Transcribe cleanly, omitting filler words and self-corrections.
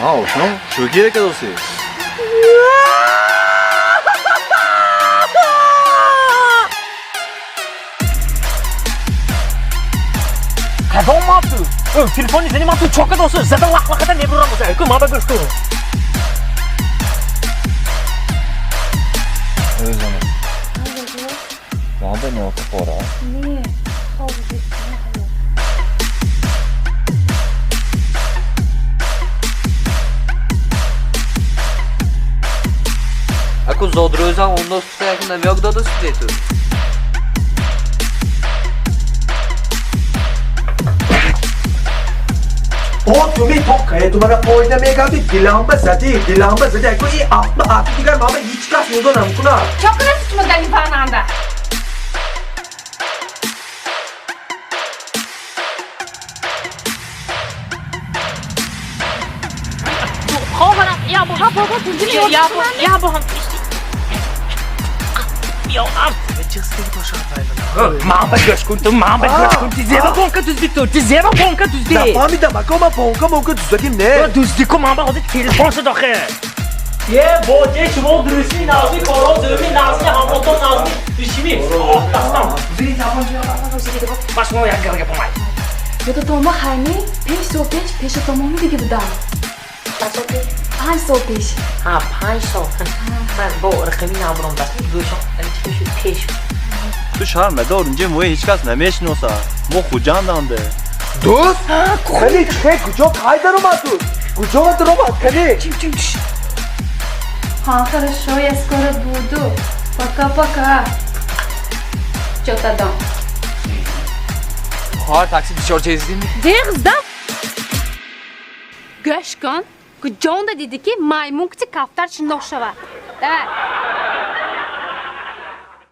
Ҳа, ошно, чӯ гиря кардосӣ? Кадом ман ту? Телефони зани ман ту чока досу, зада лахлахада мебурам боса. Ку ман ба гӯш кун. O'zini. Ман ба ниёка пора. Не, хоб. Аку зодрӯзам он дӯст як намёк додасти ту. О, ту метоқае, ту мана фоида мегарди, диламба задӣ, диламба задӣ. Аку и афтма афти дигар мама ҳеҷ кас нигоҳ намекунад. Чокана сучмадани фананда. Хоҳарам, я бо Ҳа, бобо, дуздини я бо я бо ҳам. Ёнам. Ман ба гӯш кун ту, ман ба гӯш кун. Ти зеба бонка дузди ту, ти зеба бонка дузди. Нафаҳмидам, ака, ман бонка монка дуздагим не. Дузди ку, ман ба ҳозир телефон шуд охе. Е, боҷе шумо дурустми назми коро зӯми назми ҳамотон назми ишими. Оҳ, дастам. Ба шумо як гап гапам ай. Ёдатонма хайми 5 сол пеш пешатомони дига будам. 5 сол пеш. Ҳа, 5 сол. Ман бо рақами набурам даст гӯшам чӣ шуд пеш. Ту шарм надор, инҷа мои ҳеҷ кас намешиноса. Мо Хуҷанданде. Дӯст? Кани, чӣ, куҷо кай даромад ту? Куҷо даромад, кани? Ха, хорошо, я скоро буду. Пока-пока. Чё-то дам. Хоҳар, такси бисёр чездим. Дегзда. Гӯш кун. Куҷонда диди ки маймун кити кафтар шинос шавад. Давай.